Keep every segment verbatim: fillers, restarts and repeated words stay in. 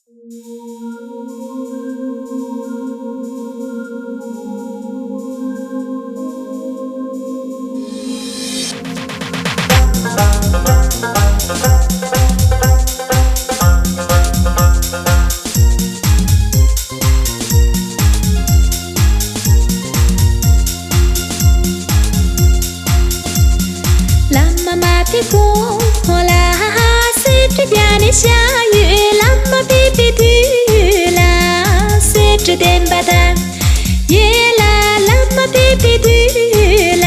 བླ་མ་མ་ཕེབས་གོང་ལ་གསེར་ཁྲི་བརྒྱ་ནས་བཞག་ཡོད། བླ་མ་ཕེབས་པའི་དུས་ལ་གསེར་ཁྲི་བརྟན་པ་དང་། ཡེ་ལ་བླ་མ་ཕེབས་པའི་དུས་ལ་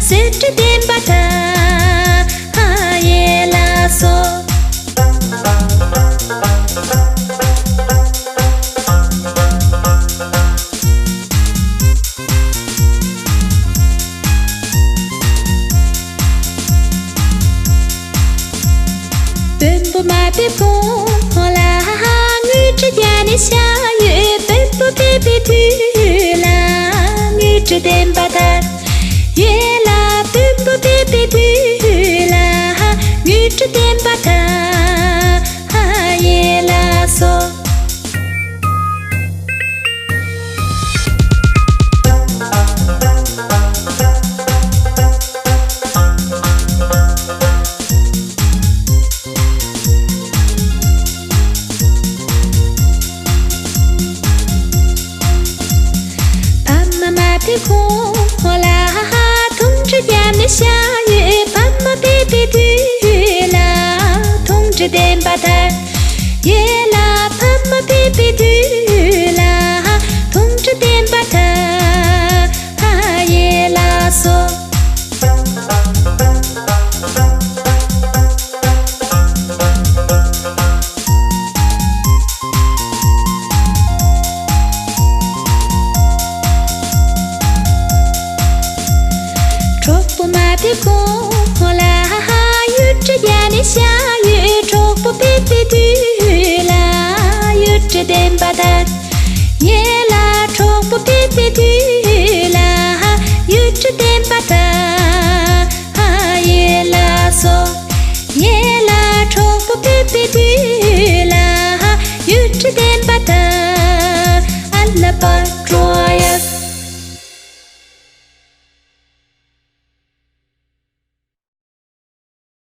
གསེར་ཁྲི་བརྟན་པ་དང་། ཡེ་ལ་སོགས། བོན་པོ་མ་ཕེབས་གོང་ལ་དངུལ་ཁྲི་བརྒྱ་ནས་བཞག་ཡོད། བོན་པོ་ཕེབས་པའི་དུས་ལ་དངུལ་ཁྲི་བརྟན་པ་དང་། ཡེ་ལ་བོན་པོ་ཕེབས་པའི་དུས་ལ་དངུལ་ཁྲི་བརྟན་པ་དང་། ཡེ་ལ་སོགས། ཕ་མ་མ་ཕེབས་གོང་ལ་དུང་ཁྲི་བརྒྱ་ནས་བཞག་ཡོད། ཕ་མ་ཕེབས་པའི་དུས་ལ་དུང་ཁྲི་བརྟན་པ་དང་། ཡེ་ལ་ཕ་མ་ཕེབས་པའི་དུས་ལ་དུང་ཁྲི་བརྟན་པ་དང་། ཡེ་ལ་སོགས། གྲོགས་པོ་མ་ཕེབས་གོང་ལ་གཡུ་ཁྲི་བརྒྱ་ནས་བཞག་ཡོད། གྲོགས་པོ་ཕེབས་པའི་དུས་